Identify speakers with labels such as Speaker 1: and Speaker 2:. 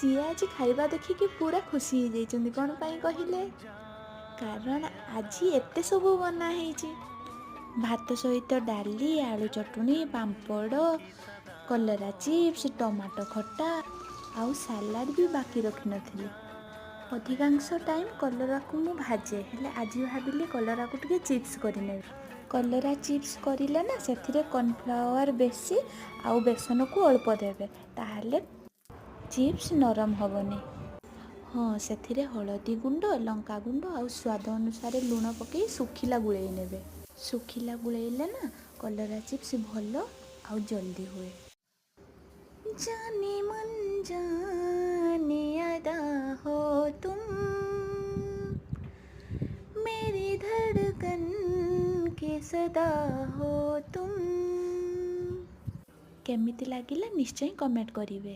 Speaker 1: ସିଏ ଆଜି ଖାଇବା ଦେଖିକି ପୁରା ଖୁସି ହେଇଯାଇଛନ୍ତି। କ'ଣ ପାଇଁ କହିଲେ? କାରଣ ଆଜି ଏତେ ସବୁ ବନା ହେଇଛି। ଭାତ ସହିତ ଡାଲି, ଆଳୁ ଚଟୁଣି, ପାମ୍ପଡ଼, କଲରା ଚିପ୍ସ, ଟମାଟୋ ଖଟା ଆଉ ସାଲାଡ଼ ବି ବାକି ରଖିନଥିଲି। ଅଧିକାଂଶ ଟାଇମ୍ କଲରାକୁ ମୁଁ ଭାଜେ, ହେଲେ ଆଜି ଭାବିଲି କଲରାକୁ ଟିକେ ଚିପ୍ସ କରିନେବି। କଲରା ଚିପ୍ସ କରିଲେ ନା ସେଥିରେ କର୍ଣ୍ଣଫ୍ଲାୱାର ବେଶୀ ଆଉ ବେସନକୁ ଅଳ୍ପ ଦେବେ, ତାହେଲେ ଚିପ୍ସ ନରମ ହେବନି। ହଁ, ସେଥିରେ ହଳଦୀ ଗୁଣ୍ଡ, ଲଙ୍କା ଗୁଣ୍ଡ ଆଉ ସ୍ୱାଦ ଅନୁସାରେ ଲୁଣ ପକାଇ ଶୁଖିଲା ଗୋଳେଇ ନେବେ। ଶୁଖିଲା ଗୋଳେଇଲେ ନା କଲରା ଚିପ୍ସ ଭଲ ଆଉ ଜଲ୍ଦି ହୁଏ। जाने मन जाने अदा हो तुम, मेरी धड़कन के सदा हो तुम। କେମିତି ଲାଗିଲା ନିଶ୍ଚୟ କମେଣ୍ଟ କରିବେ।